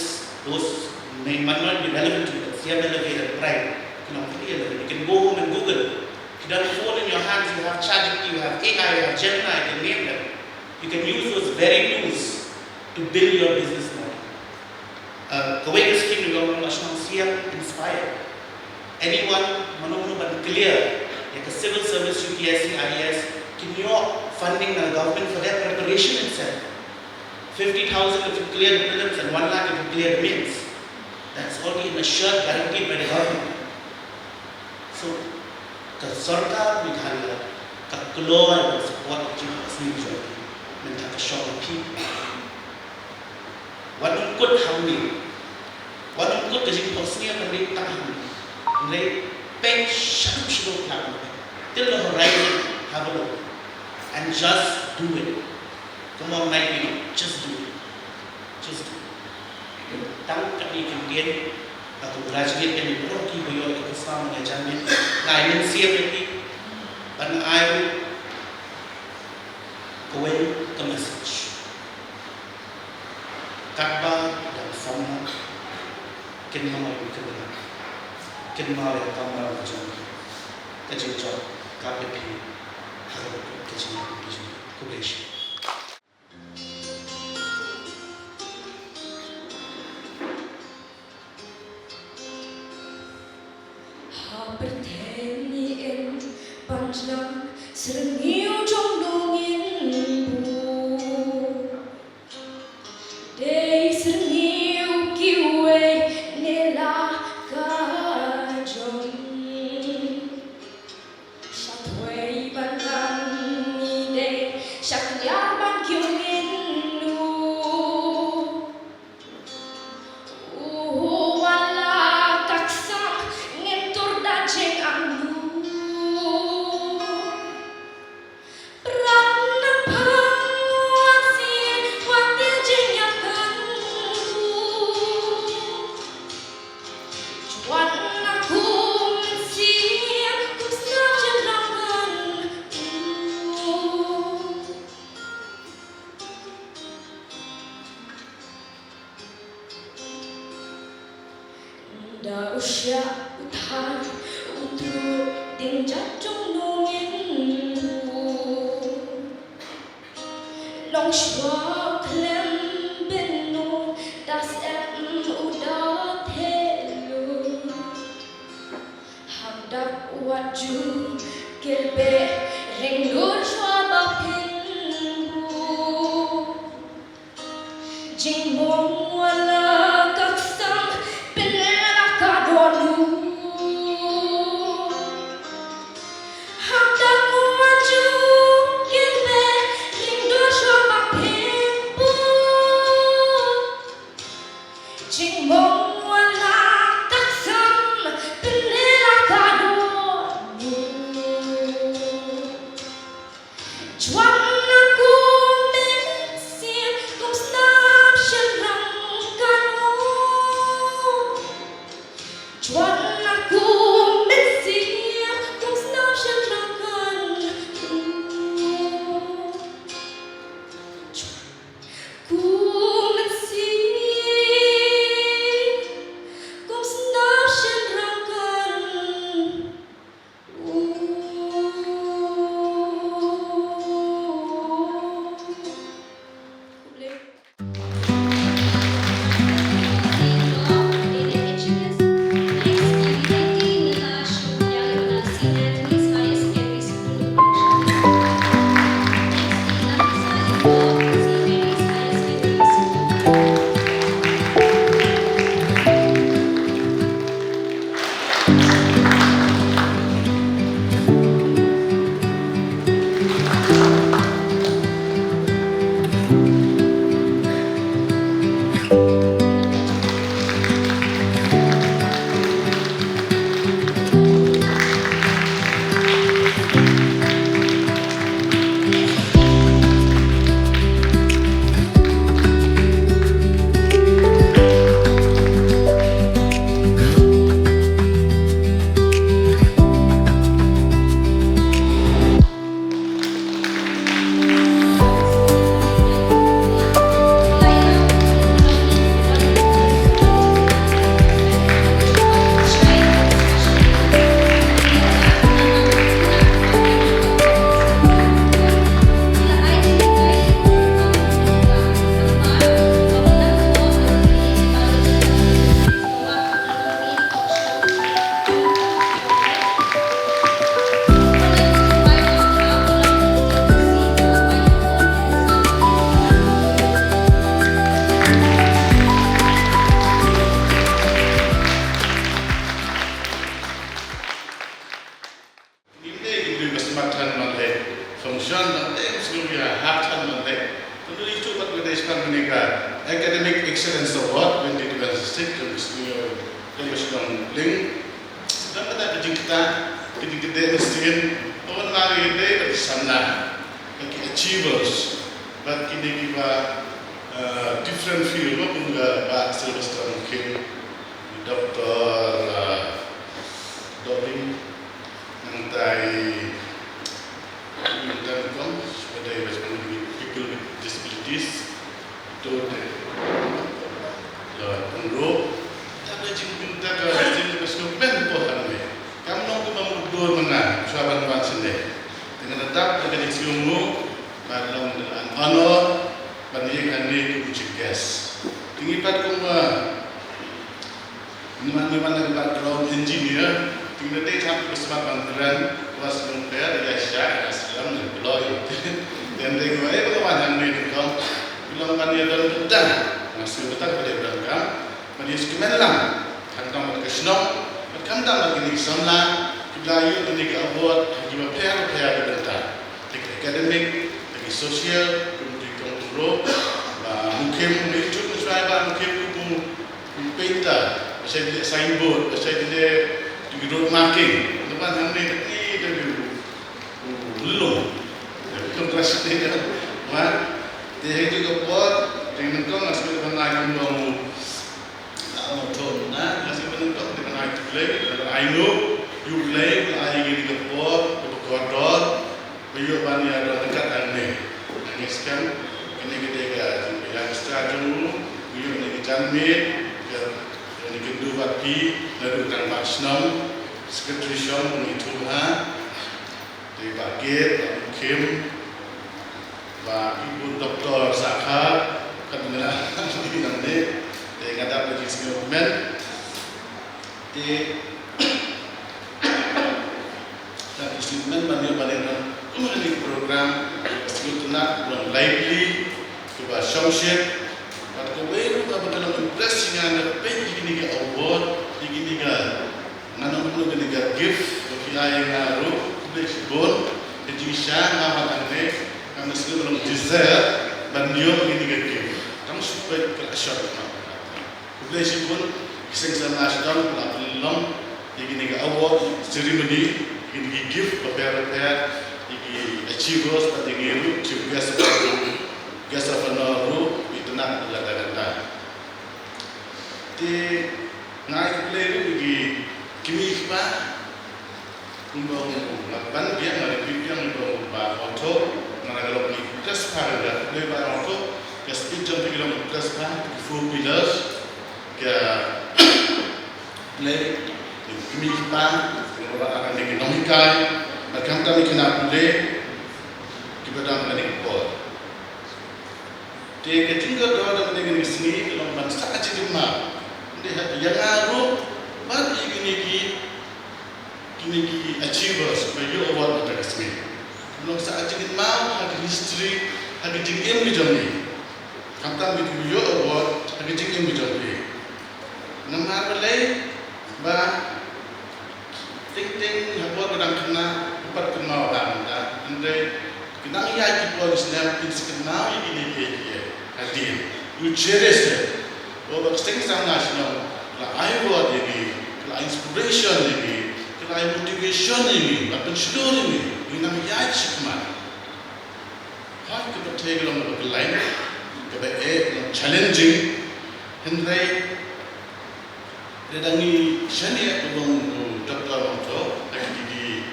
those may, might not be relevant to you, but C M Elevate and Prime, you know, free Elevate. You can go home and Google. If you don't have a phone in your hands, you have ChatGPT, you have A I, you have Gemini, you can name them. You can use those very tools to build your business model. Uh, kawei ka scheme kaba nga sngewsih, C M Inspire. Anyone, mano mano ban clear ïa ka civil service, U P S C, I A S, kin ïoh funding na government for their preparation itself. Fifty thousand if you clear the prelims and one lakh if you clear the mains. That's already an assured, guaranteed by the government. So, ka sorkar Meghalaya ka kloi ban support ka jingphohsniew jong ki. Mynta ka shong ka phi. Wat nym kut hangne. Wat nym kut ka jingphohsniew ka dei tang hangne. Hynrei peit shaduh shaduh, phi lah ban peit till the horizon, have a look and just do it. Come on, like, you know, just do it. Just do it. Tang katne ki ktien, nga congratulate ïa phi baroh kiba ïoh ïa ka khusnam ban ïa jan miet. Nga ai mynsiem ïa phi ban ai kawei ka message. Katba dang sngewsih, kynmaw ïa u Kynrad, kynmaw ïa ka kamram ka jong ki, ka jingjop ka phi, ha kaba kut ka jingïaid ka jong ki. Khublei shibun. Ha pyrthei ngi im pan jlang syrngiew jong nongin buh. Dei syrngiew kiwei ne la ka jong. Sha thwei ban wan ngi dei sha khlieh ban kiew ngin nu. U wan la ka ksang ngin tur da jingangnud. Pran na phang wan sien wan tieng jingïakhun. Juan na kum sien kum snam jingrangan. Da u shah u thait u trud ding jait jong nongin buh. Long shuwa u khlem bynnud da sep u da theh lut. Hap dap wat ju kyrpeh ring dur shuwa ba phin buh. Jingmong wan la ka ksang, pynleh la ka dohnud. Hap dap wat ju kyrpeh ring dur shuwa ba phin buh. Jingmong wan la ka ksang, pynleh la ka dohnud. Juan na kum mynsiem kum snam shynrang. Ngim dei ki dei ba smat than ban leh function, ban dei ki sngewbha hap than ban leh. Tang dei tu pat ba dei smat ban leh ka Academic Excellence Award twenty twenty-six jong ki sngewbha, jong ki shnong Bling. Dang kata ka jingkata, ka jingkata mesti kan, wan ma ngi dei ka samla, ka ki achievers, bad kine kiba, eh, different field, ma kum ka Bah Sylvester Mukhim, Doctor, eh, Dobbie, nangta i, nangta i kong, shuwa dei ba shuwa dei people with disabilities, to de, la pynro, ta da jingpynta ka sting ka sngewbha ko hangne. Kam long kumba mutdur mynta, shuwa ban wan shane. Te nga da dap da ka jingsngewnguh, ba long da an honor, ban ïeng hangne kum u chief guest. Te ngi pat kumba, Ngi wan, ngi wan na ka background engineer, te ngi dei thap ba smat ban kren, ba sngewbha ïa sha, ïa slam ne kloi. Te dei ngi wan, eh, ba wan hangne te kong, ki long ban ïa don bynta, nga sngewbha ba dei donkam, ban ïa sngewmen lang, khamtam bad ka shnong, bad khamtam bad kine ki samla, kiba la ïoh kine ki award, kiba pher pher ki bynta. Te ki academic, te ki social, kum ki kong Umroi, Bah Mukhim, Bah Mukhim, Bah Mukhim, kum Painter, ba shait leh signboard, ba shait leh road marking. Namar hangne da ni da ni u lung. Da ni kong rush ni da. Wa, te ha katu ka por, te nyngkong nga sngewbha ban ai kumno u, ah, u thon, ah, nga sngewbha ban ai khublei, ban ai nguh, khublei, ban ai ïa kane ka por, kaba kordor. Ba ïoh ban ïa don ryngkat hangne. Hangne skhem, kine ki dei ka jingpynïaid jong u, ba ïoh kine ki janmiet, ka, kine ki kynduh bad phi, naduh tang Bah Shnong, Secretary Shnong, Bah Ithuh Bah, te Bah Kit, Bah Mukhim, Bah Ibun Doctor Sakha, ka dei na, nangne, te nga dap da ki sngewbha. Te, ta ki sngewbha ban ïa ban ïa kum kane ka program, ka sngewtynnat, kaba lively, kaba shongshit, bad kawei ruh kaba ka long impress ïa nga na ka peit ïa kine ki award, ïa kine ka, ngan ong kumno kine ka gift, ba ki ai ïa nga ruh, khublei shibun, ka jingshisha nga wan hangne, nga sngewbha long desire, ban ïoh kine ka gift. Tang shu peit ka la short. Khublei shibun, ki seng samla sdang, la pynlong ïa kine ki award ceremony, ïa kine ki gift bapher bapher, ïa ki achievers, bad ïa ngi ruh, chief guest, guest of honor ruh, ïa kine ki la dang dang. Te, nga ai khublei ruh ïa ki kmie ki kpa, Kumba ong u, nga ban biang, nga repeat biang, kumba ong u Bah Hawthoh, nga la long impress bha, nga khublei Bah Hawthoh, ka speech jong phi ka long impress bha, ki four pillars, ka khublei, ki kmie ki kpa, ki nonghikai, bad khamtam ki khynnah pule, kiba dang ha kane ka por. Te ka jingkordor da kane ka sngi ka long ban sah jingkynmaw. Te ha ïa nga ruh bad ïa kine ki, kine ki achievers ba ïoh award ha ka sngi. Ka long sah jingkynmaw ha ka history, ha ka jingim ka jong ngi. Khamtam ki ïoh award ha ka jingim ka jong ngi. Namar balei ba teng teng ha por ba dang khynnah, u pat kynmaw ba mynta, hynrei ki dang ïaid ki por ki snem, kin sa kynmaw ïa kine kiei kiei hadien. U cherish it. Ba ka seng samla shnong ka la ai reward ïa ngi, ka la inspiration ïa ngi, ka la motivation ïa ngi, ban pynshlur ïa ngi, ngi nang ïaid shakhmat. Ha kaba thei ka long kaba khlaiñ, kaba eh, ka long challenging, hynrei lada ngi shaniah, u long u Doctor Mawthoh, ha kine ki,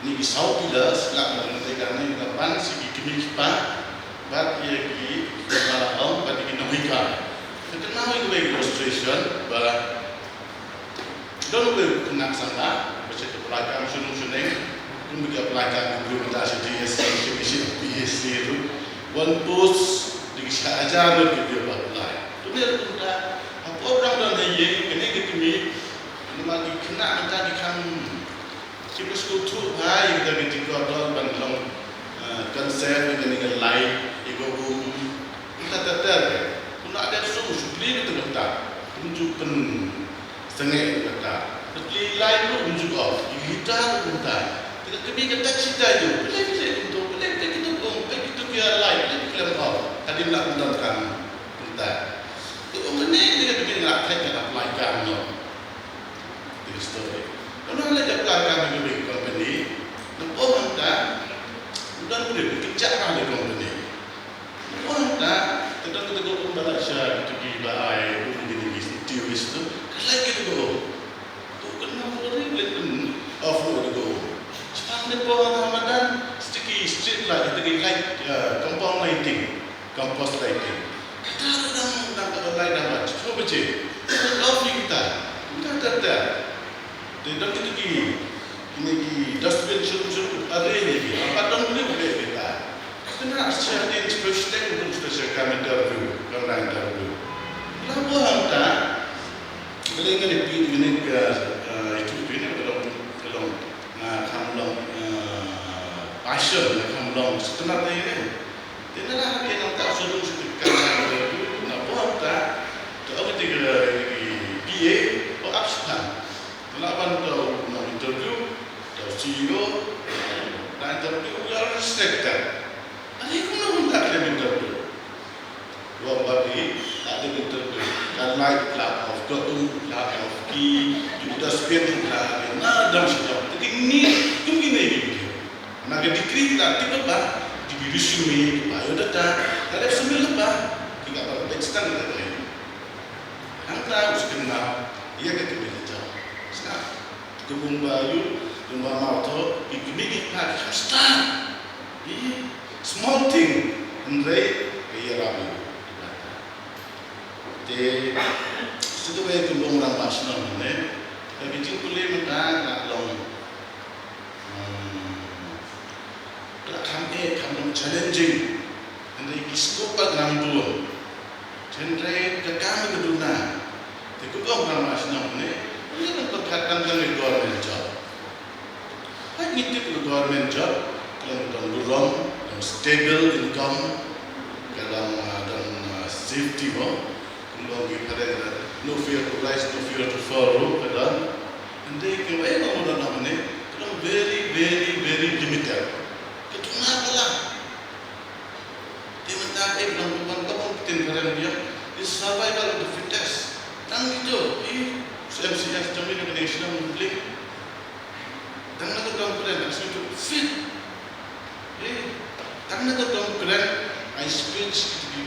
kine ki saw pillars, la ka long te kane ka ban sha ki kmie ki kpa bad ïa ki kpa la ong bad ïa ki nonghikai. Ka kynmaw ïa kawei ka illustration ba don uwei u khynnah samla ba shu apply kam shnong shnong, kumba ki apply kam ki briew mynta sha D S C, sha P S C ruh, one post dei shi hajar ruh ki briew ba apply. Te kumta ha por dang don ha ïing kane ka kmie, namar ki khynnah mynta ki kham, ki ba sngewthuh bha ïa kata ka jingkordor ban long, eh, concept ïa kane ka light ïa ka um. Mynta ter ter, kumba dep shu plie kata kata, ym ju pynsangeh kata. Plie light ruh ym ju off, ïa ka heater ruh mynta. Te ka kmie ka touch heater ju, plie plie kumto, plie plie kito um, plie kito ïa light, plie plie off. Hadien la kumta kan kumta. Te ong kane kane ka kmie nga thait nga apply kam noh. Te ka story. Kumno la apply kam ha kawei ka company. Napoh hangta u don briew u kynjah ha la company. Napoh hangta te don kata ka um ba la sha kito kiba ai um kine ki tourist tu. Ka lait kata ka um. To kynmaw ba ri leit pyn off ruh kata ka um. Sdang napoh hangta ha madan, kito ki street light, kito ki light, uh, compound lighting. Compost lighting. Kata ruh dang, dang ka light dang bad shiphew baje. Dang off ïa kita. Kita ter ter. Te dang kito ki, kine ki dustbin shuh shuh arrange ïa ki. Haba dang bun ïa kita. Kane sha dien shiphew shiteng, bun shiteng sha ka meter view, ka line meter view. La buh hangta. Kane kane pi kane ka, eh, itu pi ne ka long, ka long, eh, kham long, eh, passion, kham long sngewtynnat ïa kane. Te nala ha ki nongthoh sha dong sha ki kam na buh ta, te ong ïa ki P A, "Oh, ap shipang." Te la ban to nong interview, to C E O, la interview, we are respected. Ani kumno kumta khlem interview. Wa ba ki, la dep interview. Ka light la off, ka um la off, ki, ki dustbin la, na dang sha dang. Te kine, kum kine ki. Na ka degree la tip ba, degree resume, biodata, ka dep submit ba, ki ka ba dep stang ka dei. Hangta u skin na, ïa ka tip ïa ka jam. Sna, ka bung ba yu, bung ba mau to, ki kmie ki kpa ki kham stang. Ih, small thing, hynrei ka ïarap ïa u. Te, shu kawei ka bung rangbah shnong ne, ka jingpule mynta ka long Hmm. Ka la kham eh, kham long challenging. Hynrei ki sngewbha nang bun. Hynrei ka kam ka duna. Te kumba ong ka ma shnong ne, ngi nang pyrkhat tang tang ïa government job. Hynrei ngi tip ïa government job, ka long don burom, don stable income, ka long, ah, don, ah, safety mo. Kumba ong ki phareng, no fear to rise, no fear to fall ruh ka don. Hynrei kiwei ma don hangne, ka long very, very, very limited. Ka duna palat. Te mynta eh ka long kumba ong ka ktien phareng biang, is survival of the fittest. Tang kito, i M C S jong ngi na ka nation of Muslim. Tang na ka dong kren, ka sngewthuh fit. Eh, tang na ka dong kren, ai speech, ki,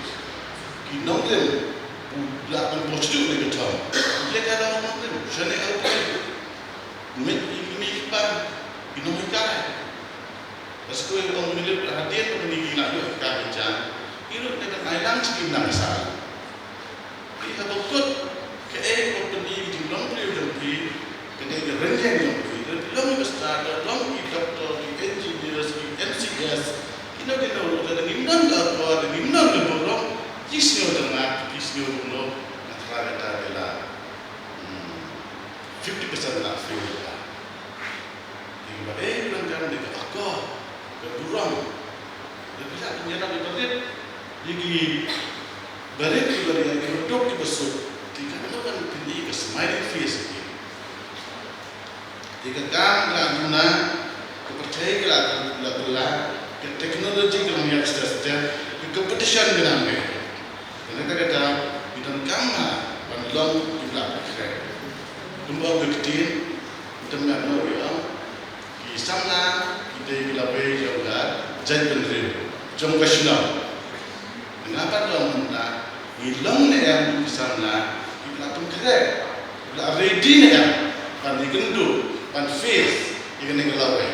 ki nongkren, u la pynpoi shuh ne ka thong. Ïa ka dong nongkren, shane ka kren. Met i kmie i kpa, i nonghikai. Bad shu ong mynta hadien ba kine ki la ïoh ka kyrdan, ki ruh ne ka ai lang sha ki nang sa. Ki haba kut kaei kaba pynïaid ka jingdonbri jong ki, kane ka rynïeng jong ki, ka long ka stad, ka long ki doctor, ki engineers, ki M C S, kino kino ruh, lada ngim don ka akor, ngim don ka burom, ki sngew jong nga, ki sngew jong no, nga tharai kata ka la, hmm, fifty percent la fail ka. Dei ba, eh, bilang kam dei ka ako, ka burom. Dei ba, ïa ki barit, ïa ki barit, ki barit, ki barit, ki basuk, ki kan, kan pyni ka smiling face ki. Te ka kam ka la duna, ka pyrthei ka la, la, la, ka technology ka la ïaid step step, ka competition ka la ïaid. Kane ka kata, ngi donkam ha ban long ki la pyrthei. Kumba ong ka ktien, ngi donkam noh ïa ki samla, ki dei ki lawei jong ka jaitbynriew, jong ka shnong. Nga pat long mynta, ngi long ne em ki samla, ki la pynkhreh, ki la ready ne em ban ïakynduh, ban face ïa kane ka lawei.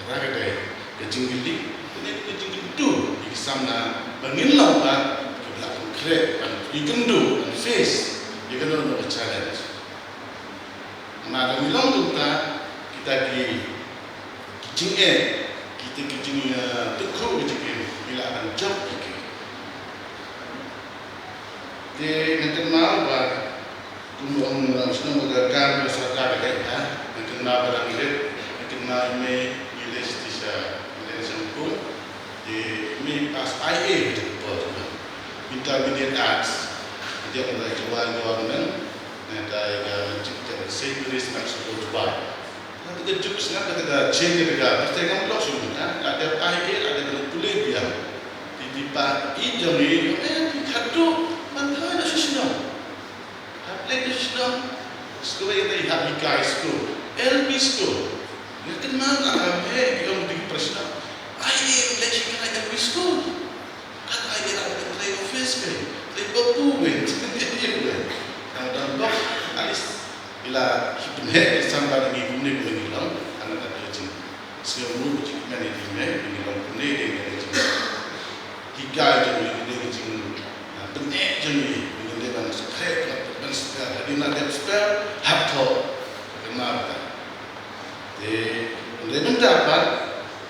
Kata ka dei ka jingkylli, kane ka jingkynduh ïa ki samla ba ngin long pat ki la pynkhreh ban ïakynduh, ban face ïa kano kano ka challenge. Namar lada ngi long kumta, kita ki, ki jingeh, kita ki jing, eh, tyngkhuh ki jingeh, ngi lah ban jop ïa ki. Te nga kynmaw ba kumba ong, eh, shnong ba ka kam ka sorkar ka dei ta, nga kynmaw ba dang rit, nga kynmaw i mei ngi leit sha, ngi leit sha Hong Kong. Te i mei pass I A ha kata ka por, intermediate arts. Ïa kata ka Jowai Government, nangta ïa ka Saint Mary's Mexico Dubai. Kata ka juk sngap, kata ka jing, kata ka pyrthei ngam lok shuh mynta, la dep I A, la dep pule biang. Te i pa i jong i, eh, i khatduh, man thoi na shisha shnong. Hap leit na shisha shnong, skul ïa i hap hikai skul, L P school. Nga kynmaw nga hap heh, ki ong dei ki para shnong. Ai, leit hikai L P school. Kat ai ïa la trei office kai, trei babu kai, trei ïa kai. Tang tang bok, at least, ila ki pynheh ki samla ngi kumne kumne ngi long, tang tang ka jing. Sngewbha jingkmen ïa ngi, ngi long kumne dei ka jing. Hikai jong ngi dei ka jing, ah, pynheh jong ngi, ngi dei ban sngewthuh, ban spell, hadien la dep spell, hap thoh, kynmaw ka. Te, hynrei mynta pat,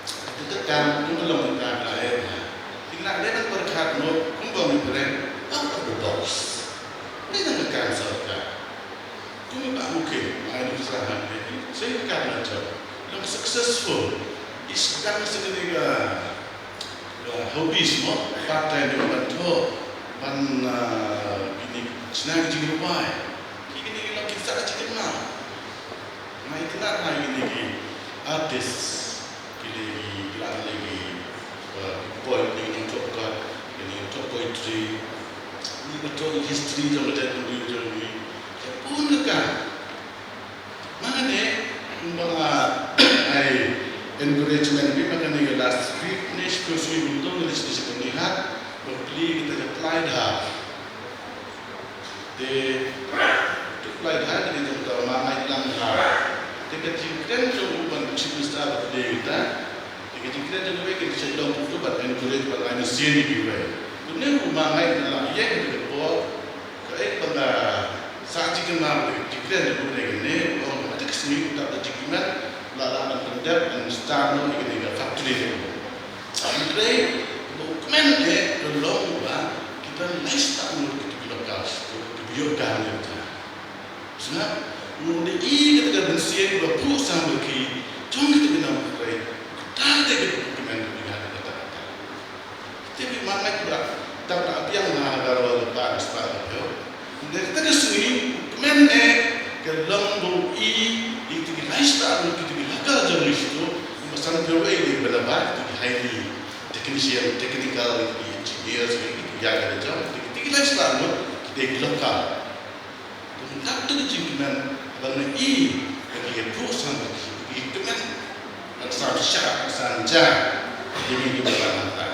te te kam, te te long mynta ka, eh, te la dei ban pyrkhat noh, kumba ngi pyrkhat, out of the box. Dei tang ka kam sorkar. Kum i Bah Mukhin, ma ngi sa han, eh, sei ka kam na jop. Long successful. Is dang sa kane ka, ka hobbies mo, part time, ban thoh, ban, ah, kine, shna ki jingrwai. Ki kine ki long ki sa ka jingkynmaw. Nga itynnad ha kine ki artists, kine ki, ki la kine ki, uh, poet, kine ki nongthoh kat, kine ki nongthoh poetry, kine ki nongthoh history jong ka jaitbynriew jong ngi. Ka bun ka kam. Mane, kumba nga ai encouragement beit ba kane ka last week ne shiphew sngi kumto ngi leit sha kane ha, ba plie kita ka Plaid Harp. Te, te Plaid Harp, te jong ka Mangait Lang Harp. Te ka jingkren jong u ban Chief Minister ba plie kita. Te ka jingkren jong u ka dei ban encourage ban ai mynsiem ïa kiwei. Une u Mangait na la ïeng te ka por. Kaei ba nga sa jingkynmaw ba ka jingkren jong u ka dei kane, u ong ha ka sngi u dap da jingkmen, la lah ban pyndep, ban start noh ïa kane ka factory jong u. Hynrei ba u kmen eh ka long ba ki ban lai spah ngut ki, ki local, ki, ki ïoh kam ïa ka. Sngap, u dei i kata ka mynsiem ba phuh sam ba ki jong kita ki nongkynrei. Kata dei ka kmen ka, kata, kata. Te ki Mangait ba tang da biang na ka roi ka pa ka spah ka phew. Hynrei kata ka sngi u kmen eh ka long ba u i ïa kita ki lai spah ngut kita ki local jong ngi shatu, ba san phew wei dei ba la ba kita ki highly technician, technical, ki engineers, ki ïa ka jong kita ki lai spah ngut kita ki local. Kumta ka jingkmen ba ngi i ba ngi ïa phuh sam ba ngi kmen. Ban sam shah, ban sam ja. Ïa ngi ki ba ban nangta.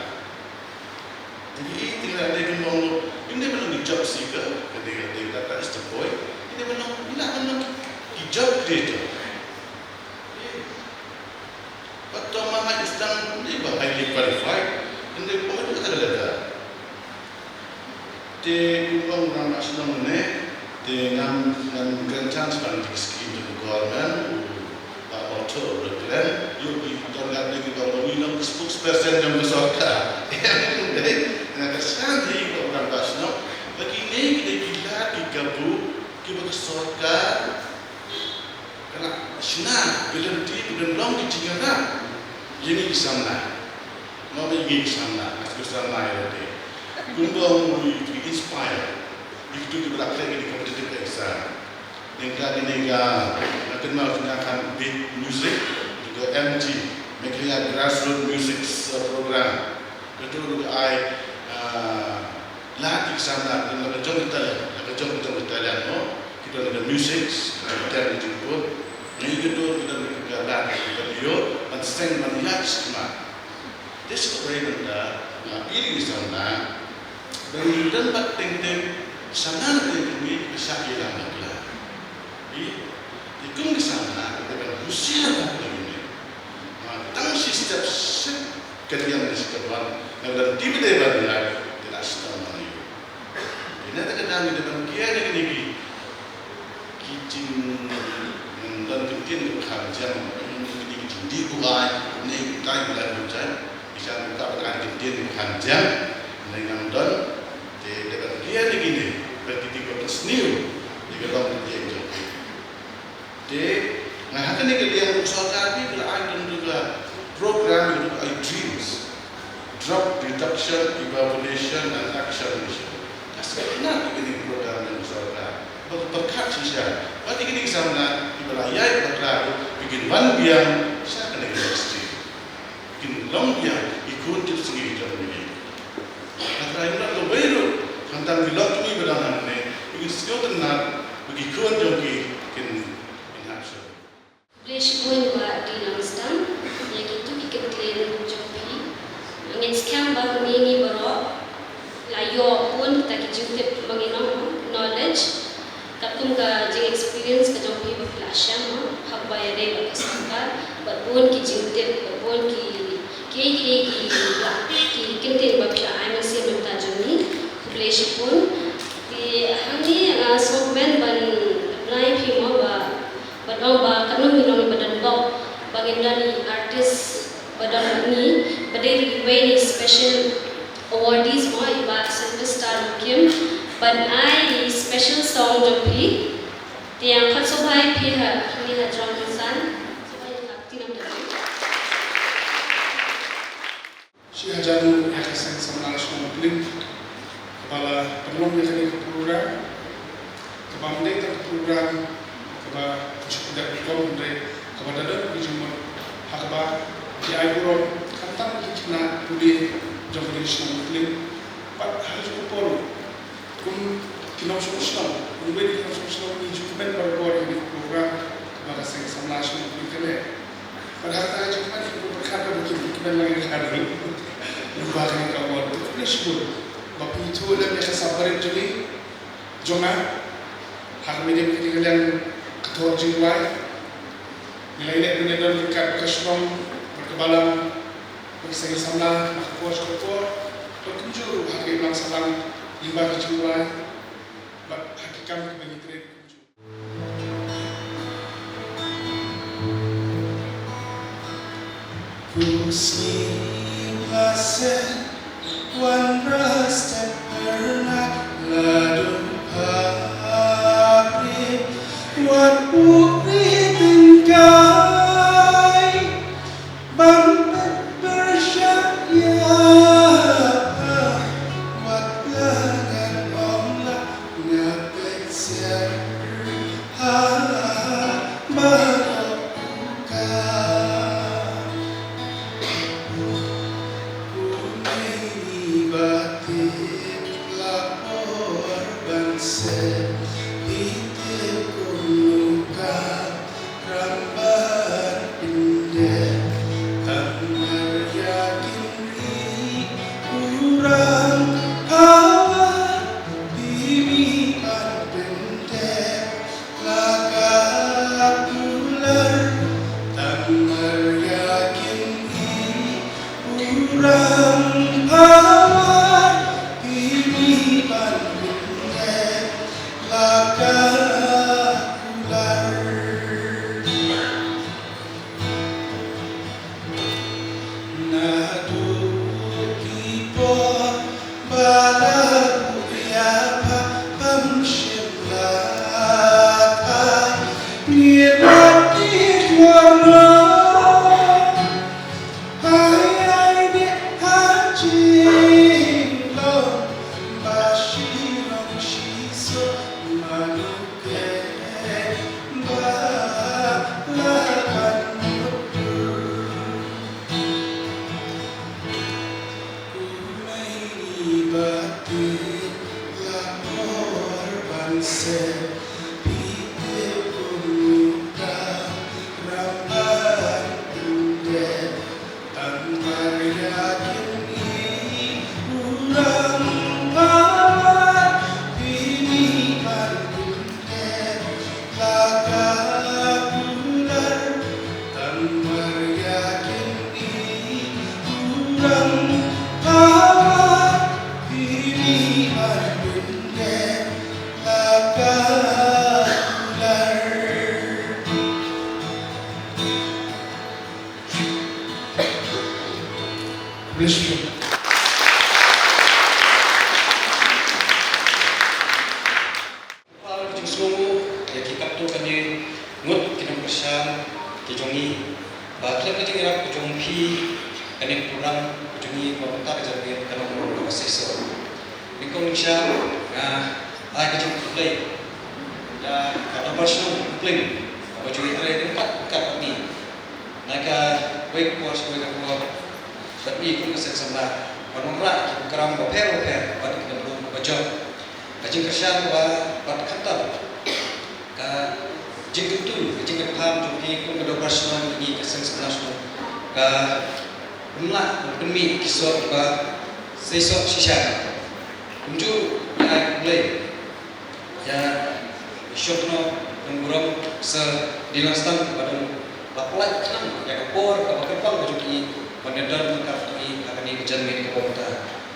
Te ngi i te ngi la dei kumba ong, ngi dei ban long ki job seeker, ka dei, ka dei, that is the point. Ngi dei ban long, ngi la ban long ki job creator. Bad to ma nga i sdang ngi ba highly qualified, ngi ba hoi ka lada. Te kumba ong u rangbah shnong ne, te ngam, ngam kren chance ban dik scheme jong ka government, u Bah To, Reverend, ïoh ki don lad ki ong ba ngi long spokesperson jong ka sorkar. Em, dei, na ka shan hi ka orang ba shnong. Ba kine ki dei ki lad ki kabu kiba ka sorkar ka la shna, ka lynti, ka long ki jingïarap ïa ngi ki samla. Mo ba ïa ngi ki samla, ka samla ïa lade. Kumba ngi inspire ïa kitu kiba la khreh kine ki competitive exam. Nangta kine ka, nga kynmaw jingkhan Beat Music, ka M G, Meghalaya Grassroots Music, uh, Program. Katu ruh ka ai, uh, lad ïa ki samla, la ka jong ka talent, la ka jong ka jong ka talent, no? Ki don ka music, ki don ka jingput. Ngi katu ki don ka lad, ki don ïoh ban seng ban ïaid sha khmat. Te shu kawei nangta, nga appeal ïa ki samla, ba ngin don bad teng teng samla na teng teng, ngi shah ïalam bakla. Ïa, ïa kum ki samla, ngi dei ban husiar bakla ïa ngi. Tang shi step, shi ka liang, shi ka ban, nga don tip ba dei ban ïaid, te la shitom ban ïaid. Ïa, na kata ka daw ngi dei ban kiar ïa kine ki, ki jing, ym don kyntien kiba kham jam, ym don kyntien ki jingdih buaid, ne ki tai buaid buaid. Ki jam ka ba kan kyntien kiba kham jam, ne ngam don, te dei ban kiar ïa kine, ba ki dei ba pynsniew ïa ka long kyntien jong ki. Te, nga ha kane ka liang ruh sorkar phi ka la ai tang ka program ruh ai DREAMS, Drug Reduction, Evaluation and Action Mission. Ka sngewtynnat ïa kane ka program jong sorkar. Ba ka pyrkhat shisha. Bad ïa kine ki samla kiba la ïaid bakla ruh phi kin wan biang sha kane ka industry. Kin long biang ki khun tipsngi jong ngi. Hynrei ym dei kawei ruh, khamtam ki longkmie ba dang hangne, kin sngewtynnat ba ki khun jong ki kin, kin hap shuh. Khublei shibun Bah D. Langsdang ïa kito ki kyntien jong phi. Ngin skhem ba ngi, ngi baroh la ïoh bun kita ki jingtip ba ngi ong, knowledge. Katkum ka jing experience ka jong phi ba phi la shem, ha kaba ïadei bad ka sorkar, bad bun ki jingtip, bad bun ki, ki, ki, ki, ki kyntien ba phi la ai mynsiem na ka bynta jong ngi. Khublei shibun. Te hangne nga sngewkmen ban apply phi mo ba, ban ong ba katno ngi long ba don bok, ba ngin don i artist ba don bad ngi, ba dei ruh iwei na i special awardees mo, i Bah Sylvester Kim, ban ai i special song jong phi. Te nga khot sngewbha ïa phi ha, hangne ha jrong kynsan. Sngewbha ïa ka kti nam da. Shi hajar nguh ïa ka Seng Samla Shnong Utling kaba la pynlong ïa kane ka program. Kaba ym dei tang ka program kaba shu pynjah rukom, hynrei kaba da don ka jingmut ha kaba ki ai burom khamtam ki khynnah pule jong ka ri shnong Utling bad ha ka juh ka por ruh kum ki nongshong shnong, kum ki nongshong shnong, ngi ju kmen barabor ïa kane ka program kaba ka Seng Samla Shnong Utling ka leh. Bad ha kata ka jingkmen ngi pyrkhat ba kin kmen lang ïa ka ruh lyngba kane ka award. Te khublei shibun ba phi ithuh lem ïa ka sap barit jong ngi, jong nga, ha ka medium kane ka liang ka thoh jingduwai. Ngi la ïaleh ban ïadon ryngkat bad ka shnong bad ka balang bad ki seng samla na ka por sha ka por, bad kumjuh ruh ha ka imlang sahlang lyngba ki jingduwai bad ha ki kam kiba ngi trei kumjuh. Ko sngi ba seh wanrah step kyrnat la dum pha, wat buh ri tyngkai ban pynpyrshah ïa pha, wat la ngan ong la nga peit sha ha ba ka. Bless you. Khublei jingslem ïa ki katto katne ngut ki nongkyrshan ki jong ngi, ba khlem ka jingïarap ka jong phi kane ka program ka jong ngi ba mynta ka janmiet kan ym long kaba shisha. Nyngkong nyngshang nga ai ka jingkhublei ïa ka dorbar shnong Klim kaba ju ïatrei ryngkat ryngkat bad ngi na kawei ka por sha kawei ka por, bad ngi kum ka seng samla ban wanrah ki program bapher bapher bad ki nongkyrshan ba jong. Ka jingkyrshan ba bad khamtam ka jingkyntu, ka jingkyrpad jong ki kum ka dorbar shnong, ngi ka seng samla shnong, ka ym lah ban pynmih ki soh ba shisha shisha. Kumjuh ngi ai khublei ïa i Shopno Nongburom Sir Dilangstam ba don ba pynlait khnang ïa ka por kaba kyrpang ka jong ngi ban ïadon ryngkat bad ngi ha kane ka janmiet kaba mynta.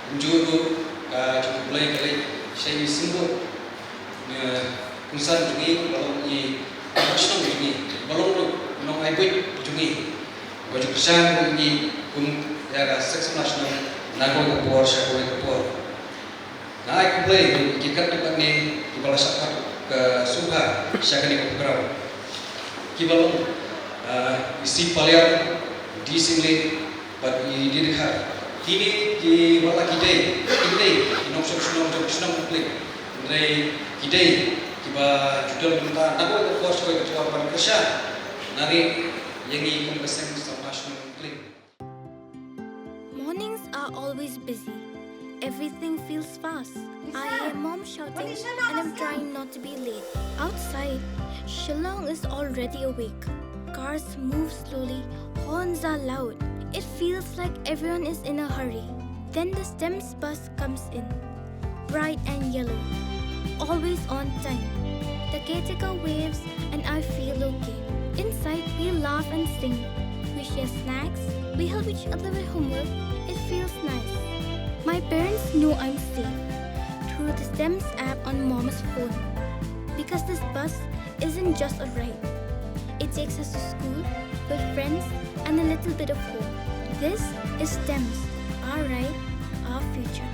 Kumjuh ruh ka jingkhublei ka leit sha i symbud, eh, kongsan jong ngi, ba long i nongkyrshan jong ngi, ba long ruh nongai buit jong ngi, ba ju kyrshan ruh ïa ngi kum ïa ka seng samla shnong na kawei ka por sha kawei ka por. Nga ai khublei ïa ki katto katne kiba la shah pat ka sngewbha sha kane ka program, kiba long, ah, i C Palliang, D Syiemlieh bad i D Dkhar. Kine ki wat la ki dei, ki dei ki nongshong shnong jong ka shnong Klim. Hynrei ki dei kiba ju don mynta na kawei ka por sha kawei ka por ban kyrshan nari ïa ngi kum ka seng samla shnong Klim. Mornings are always busy. Everything feels fast. I hear mom shouting and I'm trying not to be late. Outside, Shillong is already awake. Cars move slowly, horns are loud. It feels like everyone is in a hurry. Then the STEMS bus comes in, bright and yellow, always on time. The caretaker waves and I feel okay. Inside, we laugh and sing. We share snacks. We help each other with homework. It feels nice. My parents know I'm safe through the STEMS app on mom's phone. Because this bus isn't just a ride. It takes us to school, with friends, and a little bit of hope. This is STEMS, our ride, our future.